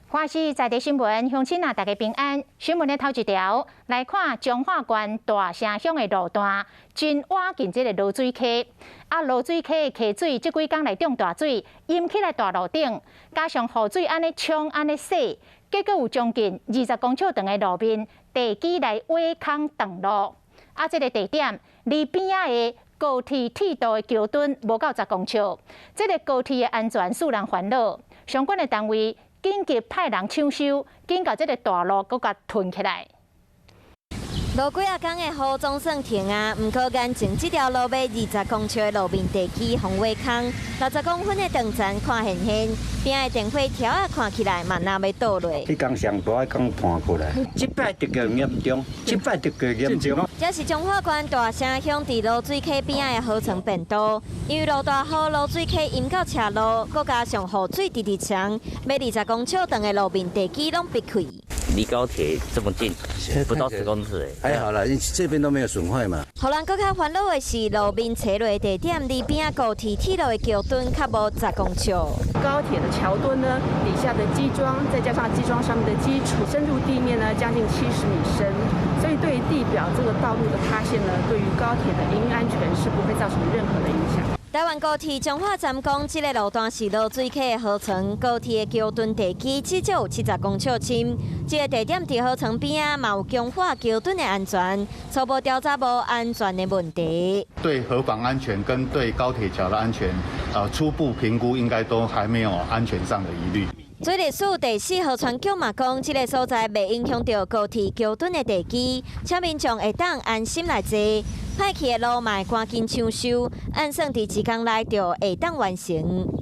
華視在地新聞，鄉親啊，大家平安。新聞的頭一條來看，彰化縣大城鄉的路段，真倚近這個濁水溪。啊，濁水溪的溪水這幾工來漲大水，淹起來大路頂，加上雨水按呢沖按呢洗，結果有將近20公尺長的路面地基來挖空斷路。啊，這个地點離邊仔的高鐵鐵道的橋墩無夠10公尺，這个高鐵的安全使人煩惱。相關的單位緊急派人搶修，緊共這个大路閣共吞起來。落幾仔工的雨總算停啊，毋過眼前這條路尾20公尺的路面地基予挖空，60公分的斷層看現現，邊仔的電火柱仔看起來嘛若欲倒落。彼工上大，彼工盤過來，這擺特較嚴重，這擺特較嚴重。這是彰化縣大城鄉佇濁水溪邊仔的河床便道，因為落大雨，濁水溪淹到斜路，閣加上雨水直直沖，欲20公尺長的路面地基攏逼開。離高鐵這麼近，不到10公尺。還好啦，因為這邊都沒有損壞嘛。予人閣較煩惱的是，路面斜落地點離邊仔高鐵鐵路的橋墩較無十公尺。高鐵的橋墩呢，底下的基樁，再加上基樁上面的基礎，深入地面呢將近70米深，所以對於地表這個道路的塌陷呢，對於高鐵的營運安全是不會造成任何的影響。台灣高鐵彰化站講，這个路段是濁水溪的河床，高鐵的橋墩地基至少有70公尺深。這个地點佇河床邊仔，嘛有強化橋墩的安全，初步調查無安全的問題。對河防安全跟對高鐵橋的安全，初步評估應該都還沒有安全上的疑慮。水利署第四河川局嘛講，這个所在袂影響著高鐵橋墩的地基，請民眾會當安心來坐。歹去的路嘛會趕緊搶修，按算佇一工內就會當完成。